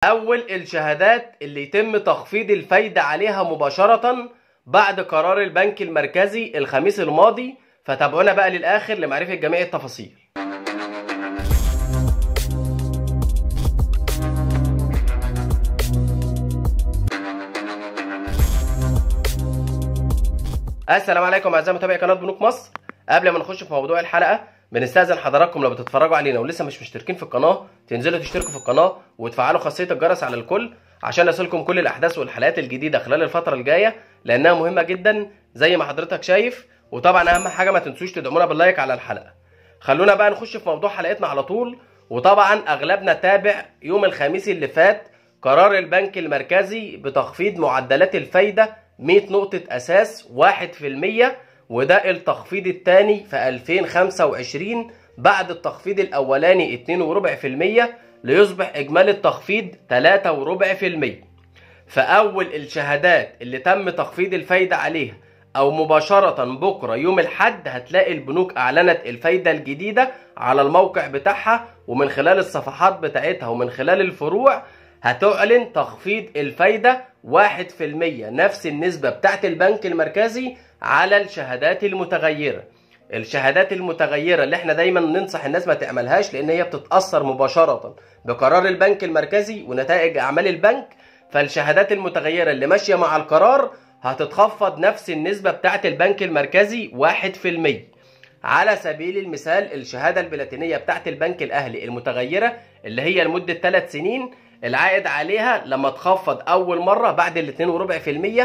أول الشهادات اللي يتم تخفيض الفايدة عليها مباشرة بعد قرار البنك المركزي الخميس الماضي، فتابعونا بقى للآخر لمعرفة جميع التفاصيل. السلام عليكم اعزائي متابعي قناة بنوك مصر. قبل ما نخش في موضوع الحلقة بنستأذن حضراتكم لو بتتفرجوا علينا ولسه مش مشتركين في القناة تنزلوا تشتركوا في القناة وتفعلوا خاصية الجرس على الكل عشان يصلكم كل الاحداث والحلقات الجديدة خلال الفترة الجاية لانها مهمة جدا زي ما حضرتك شايف. وطبعا اهم حاجة ما تنسوش تدعمونا بال like على الحلقة. خلونا بقى نخش في موضوع حلقتنا على طول. وطبعا اغلبنا تابع يوم الخميس اللي فات قرار البنك المركزي بتخفيض معدلات الفايدة 100 نقطة اساس 1%، وده التخفيض الثاني في 2025 بعد التخفيض الاولاني 2.25% ليصبح اجمالي التخفيض 3.25%. فاول الشهادات اللي تم تخفيض الفايدة عليها او مباشرة بكرة يوم الحد هتلاقي البنوك اعلنت الفايدة الجديدة على الموقع بتاعها ومن خلال الصفحات بتاعتها ومن خلال الفروع هتعلن تخفيض الفايدة 1%، نفس النسبة بتاعت البنك المركزي على الشهادات المتغيرة. الشهادات المتغيرة اللي احنا دايما ننصح الناس ما تعملهاش لان هي بتتأثر مباشرة بقرار البنك المركزي ونتائج اعمال البنك، فالشهادات المتغيرة اللي ماشية مع القرار هتتخفض نفس النسبة بتاعت البنك المركزي 1%. على سبيل المثال الشهادة البلاتينية بتاعت البنك الاهلي المتغيرة اللي هي لمدة 3 سنين العائد عليها لما تخفض اول مرة بعد ال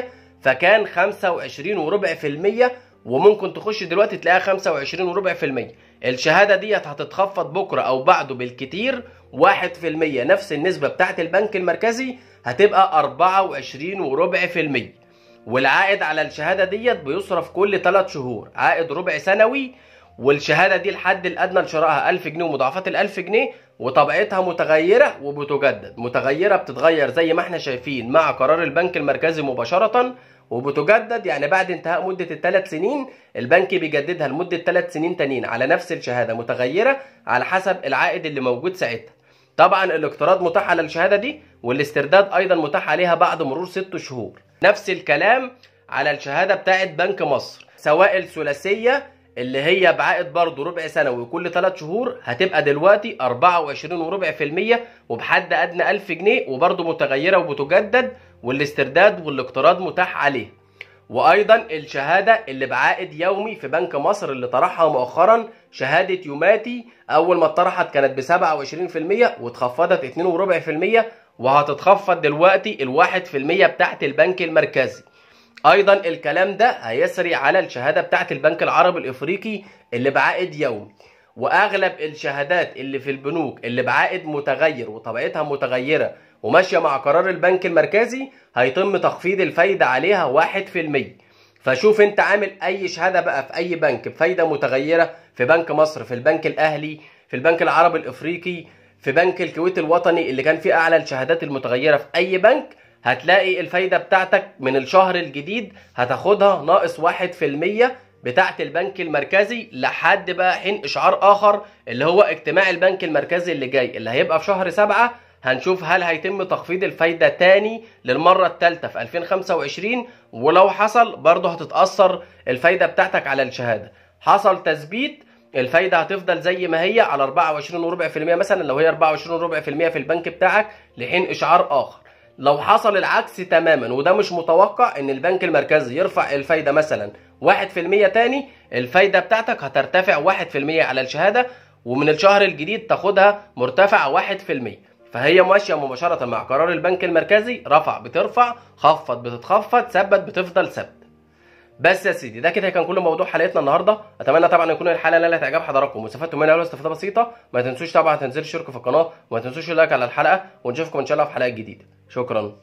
2.25% فكان 25.25%، وممكن تخش دلوقتي تلاقيها 25.25%. الشهادة ديت هتتخفض بكرة او بعده بالكتير 1%، نفس النسبة بتاعت البنك المركزي هتبقى 24.25%. والعائد على الشهادة ديت بيصرف كل 3 شهور عائد ربع سنوي، والشهادة دي الحد الأدنى لشرائها 1000 جنيه ومضاعفات ال 1000 جنيه، وطبيعتها متغيرة وبتجدد، متغيرة بتتغير زي ما احنا شايفين مع قرار البنك المركزي مباشرة، وبتجدد يعني بعد انتهاء مدة ال3 سنين البنك بيجددها لمدة 3 سنين تانيين على نفس الشهادة متغيرة على حسب العائد اللي موجود ساعتها. طبعا الاقتراض متاح على الشهادة دي والاسترداد أيضا متاح عليها بعد مرور 6 شهور. نفس الكلام على الشهادة بتاعت بنك مصر، سواء الثلاثية اللي هي بعائد برضه ربع سنوي كل 3 شهور هتبقى دلوقتي 24.25% وبحد ادنى 1000 جنيه وبرضه متغيرة وبتجدد والاسترداد والاقتراض متاح عليه. وايضا الشهادة اللي بعائد يومي في بنك مصر اللي طرحها مؤخرا شهادة يوماتي، اول ما اتطرحت كانت ب 27% واتخفضت 2.25% وهتتخفض دلوقتي ال 1% بتاعت البنك المركزي. ايضا الكلام ده هيسري على الشهادة بتاعت البنك العربي الافريقي اللي بعائد يومي، واغلب الشهادات اللي في البنوك اللي بعائد متغير وطبيعتها متغيرة وماشية مع قرار البنك المركزي هيتم تخفيض الفايدة عليها 1%. فشوف انت عامل اي شهادة بقى في اي بنك بفايده متغيرة، في بنك مصر، في البنك الاهلي، في البنك العربي الافريقي، في بنك الكويت الوطني اللي كان فيه اعلى الشهادات المتغيره في اي بنك، هتلاقي الفايدة بتاعتك من الشهر الجديد هتاخدها ناقص 1% بتاعت البنك المركزي لحد بقى حين إشعار آخر اللي هو اجتماع البنك المركزي اللي جاي اللي هيبقى في شهر 7. هنشوف هل هيتم تخفيض الفايدة تاني للمرة الثالثة في 2025، ولو حصل برضه هتتأثر الفايدة بتاعتك على الشهادة. حصل تثبيت الفايدة هتفضل زي ما هي على 24.25% مثلا لو هي 24.25% في البنك بتاعك لحين إشعار آخر. لو حصل العكس تماما وده مش متوقع ان البنك المركزي يرفع الفايدة مثلا 1% تاني، الفايدة بتاعتك هترتفع 1% على الشهادة ومن الشهر الجديد تاخدها مرتفعة 1%. فهي ماشية مباشرة مع قرار البنك المركزي، رفع بترفع، خفض بتتخفض، ثبت بتفضل ثابت. بس يا سيدي ده كده كان كل موضوع حلقتنا النهارده. اتمنى طبعا يكون الحلقة نالت اعجاب حضراتكم واستفدتوا منها ولو استفاده بسيطة. ما تنسوش طبعا تنزلوا تشتركوا في القناة وما تنسوش اللايك على الحلقة، ونشوفكم ان شاء الله في حلقات جديدة. شكرا.